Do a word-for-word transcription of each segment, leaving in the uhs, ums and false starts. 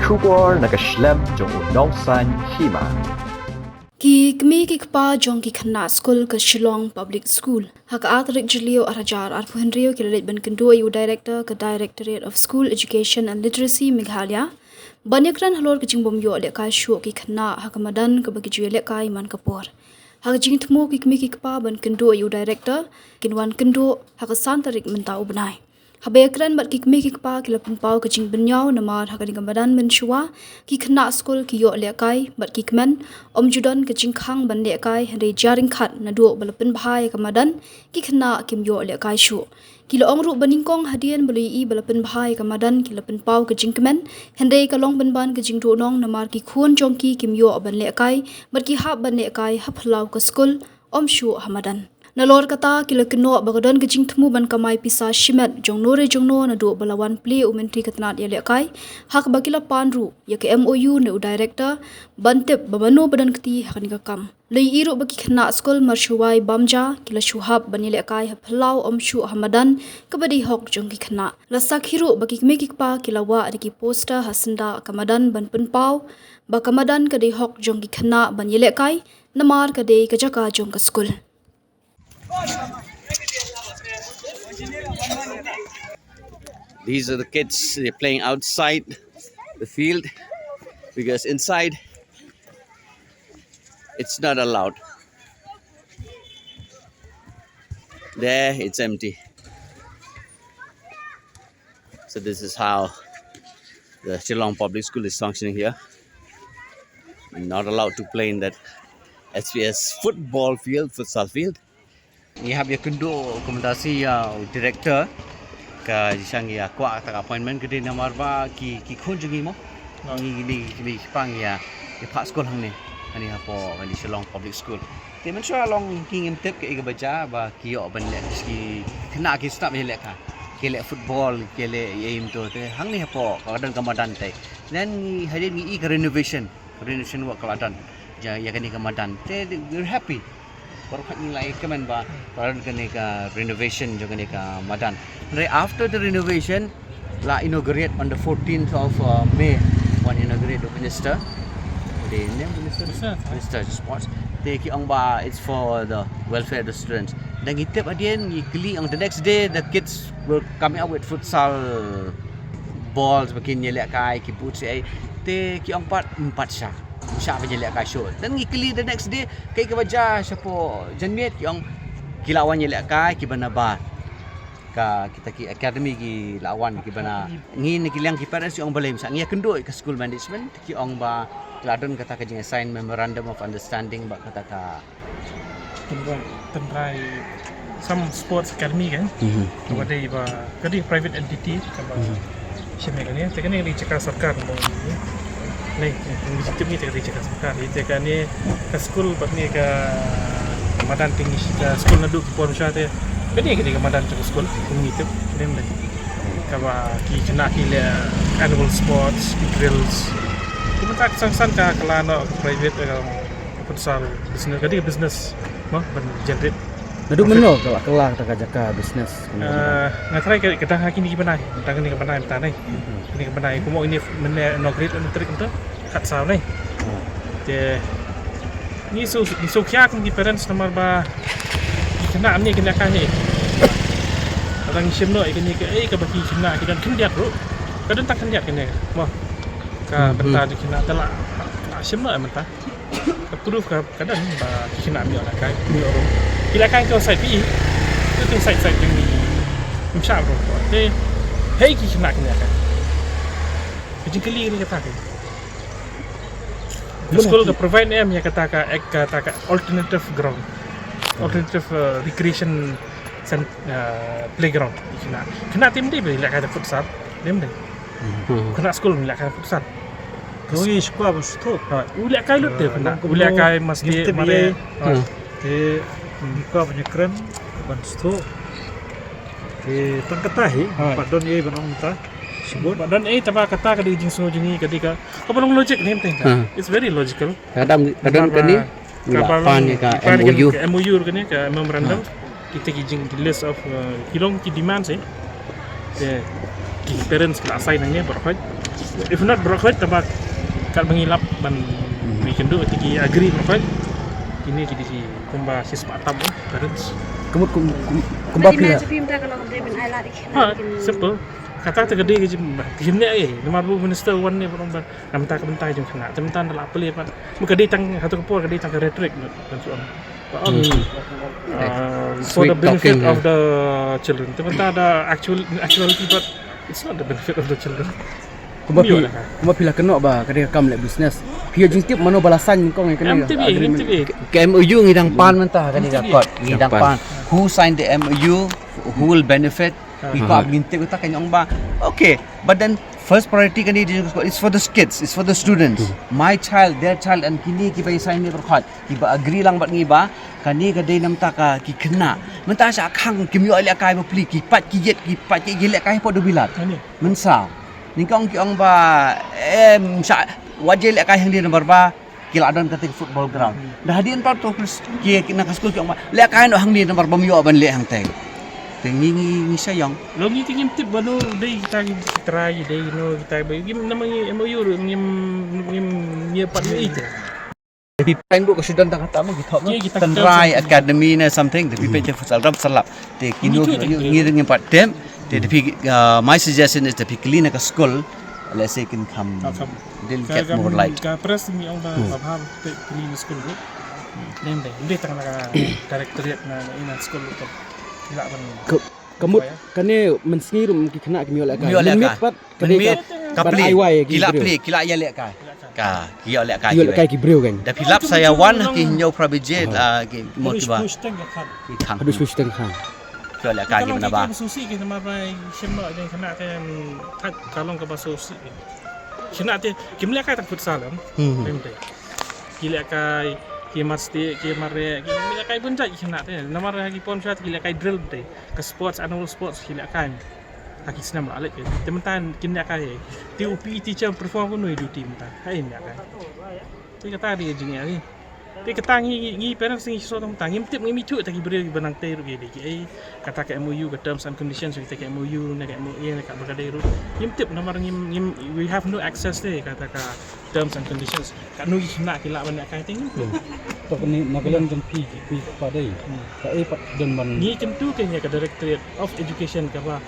Khubor na ka shlem jong u Nongsaiñ Hima. Ki kmie ki kpa jong ki khynnah skul ka Shillong Public School ha ka ar tarik Jylliew ar hajar arphew hynriew ki la leit ban kynduh ïa u Director ka Directorate of School Education and Literacy Meghalaya ban ïakren halor ka jingbym ïoh lehkai shuh ki khynnah ha ka madan kaba ki ju ïalehkai man ka por. Ha ka jingthmu ki kmie ki kpa ban kynduh ïa u Director, kin wan kynduh ha ka san tarik mynta u bnai. Haba ïakren bad ki kmie ki kpa ki la pynpaw ka jingbynñiaw namar ha kane ka madan mynshuwa ki khynnah skul ki ïoh lehkai bad ki kmen ym ju don ka jingkhang ban lehkai hynrei jia ryngkhat naduh ba la pynbha ïa ka madan ki khynnah kim ïoh lehkai shuh. Ki la ong ruh ba nyngkong hadien ba la ïohi ba la pynbha ïa ka madan ki la pynpaw ka jingkmen hynrei ka long pynban ka jingduhnong namar ki khun jong ki kim ïoh ban lehkai bad ki hap ban lehkai ha phyllaw ka skul ym shuh ha madan. Nalor kata ki la kynnoh ba ka don ka jingthmu ban kamai pisa shimet jongno re jongno naduh ba la wan plie u Myntri ka tnad ïalehkai ha kaba ki la pan ruh ïa ka M O U na u Director ban tip ba mano ba don kti ha kane ka kam. La ïohi ruh ba ki khynnah skul Marshuwai Bamja ki la shu hap ban ïalehkai ha phyllaw ym shuh ha madan kaba dei hok jong ki khynnah. La sakhi ruh ba ki kmie ki kpa ki la wah da ki poster ha syndah ka madan ban pynpaw ba ka madan ka dei hok jong ki khynnah ban ïalehkai namar ka dei ka jaka jong ka skul. These are the kids, they're playing outside the field because inside it's not allowed. There it's empty. So this is how the Shillong Public School is functioning here. Not allowed to play in that S P S football field, futsal field. Ngi hap ïakynduh kumta shi ïa u director ka jingshang ïa kwah kata ka appointment ka dei namar ba ki ki khun jong ngi mo. Ngi ngi ngi ngi pang ïa ïa phah skul hangne. Hangne hapoh hangne Shillong Public School. Te mynshuwa long ki ngim tip kaei kaba jia ba ki ïoh ban leh ki khynnah ki sngap ïaleh ka. Ki leh football, ki leh ïa im to te hangne hapoh ka don ka madan te. Then ngi hadien ngi i ka renovation, renovation work ka la don. Ïa ïa kane ka madan te we're happy. Baroh khat ngi la ïa kmen ba ka la don kane ka renovation jong kane ka madan. Hynrei after the renovation la inaugurate on the fourteenth of uh, May, wan inaugurate the minister. The name minister? Minister. Minister of Sports. Te ki ong ba it's for the welfare of the students. Dang ngi tip hadien ngi kylli ong the next day the kids were coming up with futsal balls ba kin ïalehkai ki boots ei. Te ki ong pat ym pat sha. Ym sha ban ïalehkai shuh. Then ngi kylli the next day kaei kaba jia shapoh janmiet ki ong ki la wan ïalehkai kiba nabar. Ka kita ki academy ki la wan kiba na ngi na ki liang ki parents ki ong balei ym sha ngi ïakynduh ïa ka school management ki ong ba ki la don kata ka jingsign memorandum of understanding bad kata ka tynrai tynrai some sports academy kan. Kaba dei ba ka dei private entity kaba shim ïa kane te kane ka dei jaka sorkar mo. Nei ngi jingtip ngi te ka dei jaka sorkar ïa te kane ka school bad ne ka madan te ngi ka school naduh ki por sha te ka dei ka dei ka madan jong ka school ngi tip ne. Kaba ki khynnah ki leh annual sports ki drills. Ki mynta ka san san ka kylla noh ka private ka futsal business ka dei ka business mo ban generate. Naduh mynno ka la kylla kata ka jaka business? Nga trai ka dang ha kine ki bnai, dang kine ki bnai mynta ne. Kine ki bnai kumno kine mynne inaugurate on the tarik mynta khatsaw ne. Te ngi shu ngi shu khia kum ki parents namar ba ki khynnah mynne kine ka hi. Ka dang shim noh kine ka ei kaba ki khynnah ki don khyndiat ruh. Ka don tang khyndiat kine. Mo. Ka bynta ki khynnah te la shim noh mynta. Ka proof ka ka don ba ki khynnah ym ïoh lehkai ym ïoh rung. Ki lehkai to side P E. To to side side jong ngi. Ym shah rung ko. Te hei ki khynnah ki lehkai. Ka jingkylli ni kata ka. Ka school ka provide em ïa kata ka ek kata ka alternative ground. Alternative uh, recreation cen- uh, playground ki khynnah. Khynnah te ym dei ba lehkai da futsal. Dei ym dei. Khynnah skul lehkai da futsal. Ka ngi shu kwah ban sngewthuh. Ha, u lehkai lut te khynnah. U lehkai maske mare. Te ngi kwah ban ïakren ban sngewthuh. Te tang kata hi pat don ei ban ong mynta. Shibun. Pat don ei taba kata ka dei jingsngew jong ngi ka dei ka kaba long logic ne mynta. It's very logical. Ka dang ka don kane ngi la pan ïa ka M O U. Ka M O U kane ka memorandum. Kita ki jing list of uh, ki long ki demands eh. Te ki parents ki la sign hangne baroh. If not, baroh khoit, taba kat ba ngi lap ban, hmm, ïakynduh, te ki agree baroh khoit. Kine ki dei ki kumba shispah tam, eh, parents. Kumut kum, kum, kumba phi la. Ha, simple. Kata te ka dei ka jingba. Ki ne, eh, namar ba u minister wan ne ba, namar ka bynta jong khynnah. Te mynta da la plie pat. Ka dei tang hato ka por, ka dei tang ka rhetoric ban, ban shu ong. Ba ong, hmm, uh, for the benefit of the children. Te mynta da actual, actuality, but it's not the benefit of the children. Kumba phi, kumba phi la kynnoh ba ka dei ka kam leh business. Phi ïoh jingtip mano ba la sign kong ïa kane ka agreement? Ka M O U ngi dang pan mynta, ka dei ka kot ngi dang pan. Who signed the M O U? Who will benefit? Ngi kwah ngin tip kata, ka ong ba, okay, but then first priority kane is for the kids, it's for the students. My child, their child, and kine kiba sign ne baroh khoit kiba agree lang bad ngi ba kane ka dei namar ka ki khynnah. Mynta sha khang kim ïoh lehkai bapli, ki pat ki ïit, ki pat ki ïit lehkai hapoh Dubilat. Mynsaw. Nyngkong ki ong ba, em, sha, wat ïa lehkai hangne namar ba ki la don kata ka football ground. Da hadien pat to ki, ki na ka skul ki ong ba lehkai noh hangne namar ba ym ïoh ban leh hangtei. Te ngi, ngi, ngi sha ïong. Long ngi te ngim tip ba no dei kita ki trai, dei no kita ba, ngim, namar ngi M O U ruh ngim, ngim, ngim pat ïohi te. Phi pynbud ka shu don tang kata mo, ki thok mo. Tynrai Academy ne something, te phi peit futsal ram salap. Te kino ngi ngim pat tip. Te, te phi, uh, my suggestion is te phi kylli na ka school. Let's say kin kham, they'll get more light. Ka press ngi ong ba, ba bha te kylli na school ruh. Dei, dei tang na ka directorate na, na, na school ruh. Ila ban. Ka mut kane mynsngi ruh ki khynnah kim ïoh lehkai. Mynmiet pat ka dei ka plie. Ki la plie, ki la ïa lehkai. Ka, ki ïoh lehkai ki briew kan. Da phi lap sa ïa wan ha ki hynñiew phra baje, ah, ki mo ki ba. Ki khang. Haduh shu shteng khang. Ki ïoh lehkai ki bynta ba. Ki ba susi ki namar ba shem noh dei khynnah te, ka long kaba susi. Khynnah te kim lehkai tang futsal em. Ki lehkai, ki mar stick, ki mar rek, ki lehkai bun jait ki khynnah te. Namar ha ki pon sha te ki lehkai drill te. Ka sports, annual sports ki lehkai. Ha ki snem la leit te mynta kim lehkai. Te u P E teacher perform kumno ïa duty mynta. Ha im lehkai. Te kata dei ka jingeh. Te kata ngi, ngi, ngi parents ngi shu tang tang ngim tip, ngim ithuh ta ki briew kiba nang tei ruh ki dei ki ei. Kata ka M O U, ka terms and conditions, kata ka M O U ne ka M O A ne kaba ka dei ruh. Ngim tip namar ngim, ngim, we have no access te kata ka terms and conditions. Katno ki khynnah ki lah ban lehkai te ngim tip. To kane na ka liang jong phi ki, phi pat dei. Ka ei pat don ban. Ngi kyntu kein ïa ka Directorate of Education kaba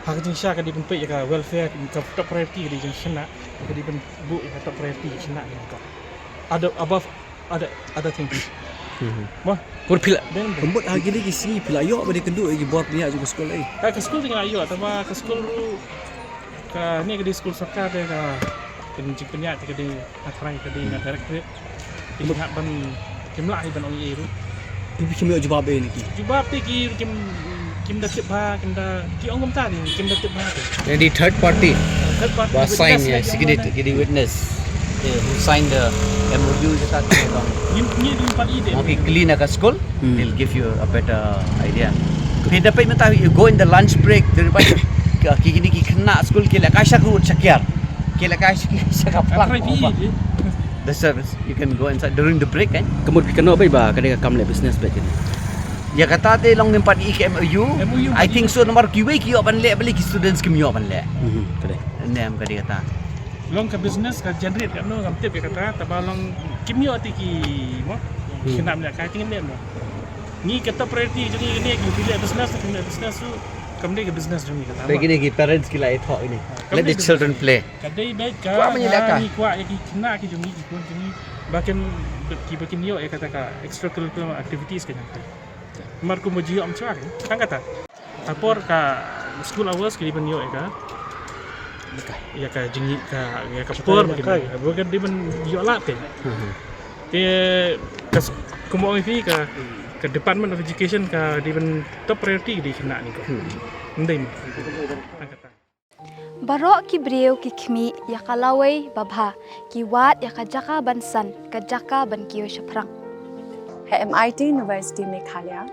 ha ka jingshisha ka dei ban peit ïa ka welfare, ka top priority ka dei jong khynnah, ka dei ban buh ïa ka top priority khynnah. Other, above other, other things. Mo. Por phi la, ka mut ha kine ki sngi phi la ïoh ba dei kynduh ïa ki bor pynïaid jong ka skul ei? Ha ka skul te ngi la ïoh, tangba ka skul ruh kane ka dei skul sorkar te ka jingpynïaid te ka dei Nga tharai ka dei na Directorate. Kim lah ban, kim lah hi ban ong ei ruh. Te phi kim ïoh jubab ei na ki? Jubab te ki kim, kim da tip bha, kim da, ki ong kumta dei, kim da tip bha te. Ka dei third party. Third party ba sign, signature, ki dei witness. They who sign the M O U kata te dong. Ngim, ngim pat i te. Mo phi kylli na ka skul, they'll give you a better idea. Phi da peit mynta, you go in the lunch break, there ki, kine ki khynnah skul ki lehkai sha ka rud sha kiar. Ki lehkai sha ka plang. The service, you can go inside during the break, eh? Ka mut phi kynnoh beit ba ka dei ka kam leh business beit kane. Ïa kata te long ngim pat i ka M O U. I think so namar kiwei ki ïoh ban leh, balei ki students kim ïoh ban leh. Ka dei. Ne em ka dei kata. Long ka business ka generate katno ngam tip ïa kata, tangba long kim ïoh te ki mo. Ki nam lehkai te ngim leh mo. Ngi ka top priority jong ngi ne ki leh business, ki leh business tu kam dei ka business jong ngi kata. Kine ki parents ki la ïathoh kine. Let the children play. Ka dei beit ka, kwah mynta ka ngi kwah ïa ki khynnah ki jong ngi, ki khun jong ngi ba kin, ki ba kin ïoh ïa kata ka extracurricular activities ka jong ki. Namar kumba ju ïoh mynshwa ki tang kata. Ha por ka school hours ki dei ban ïoh ïa ka, ïa ka jingïeit ka, ïa ka por ba kin, ba kin dei ban ïoh lad ki. Te ka s-, kumba ong ïa phi ka, ka Department of Education ka dei ban top priority ki dei khynnah ni ko. Ym dei mo. Tang kata. Baroh ki briew ki khmih ïa ka lawei babha, ki wad ïa ka jaka ban san, ka jaka ban kiew shaphrang. Ha M I T University Meghalaya,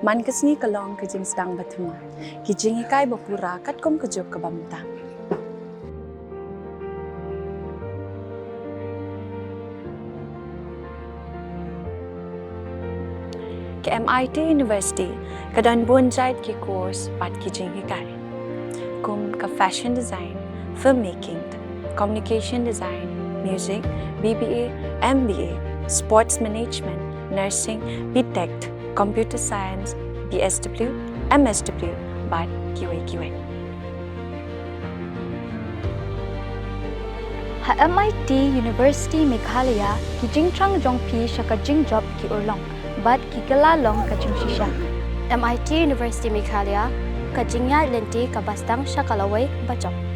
man ka sngi ka long ka jingsdang ba thymmai, ki jinghikai ba pura katkum ka juk kaba mynta. Ka M I T University ka don bun jait ki course bad ki jinghikai, kum ka fashion design, filmmaking, Communication Design, Music, B B A, M B A, Sports Management, Nursing, B Tech, Computer Science, B S W, M S W, bad kiwei kiwei. Ha M I T University Meghalaya, ki jingthrang jong phi sha ka jingjop ki urlong bad ki kylla long ka jingshisha. M I T University Meghalaya, ka jingïaid lynti kaba sdang sha ka lawei bajop.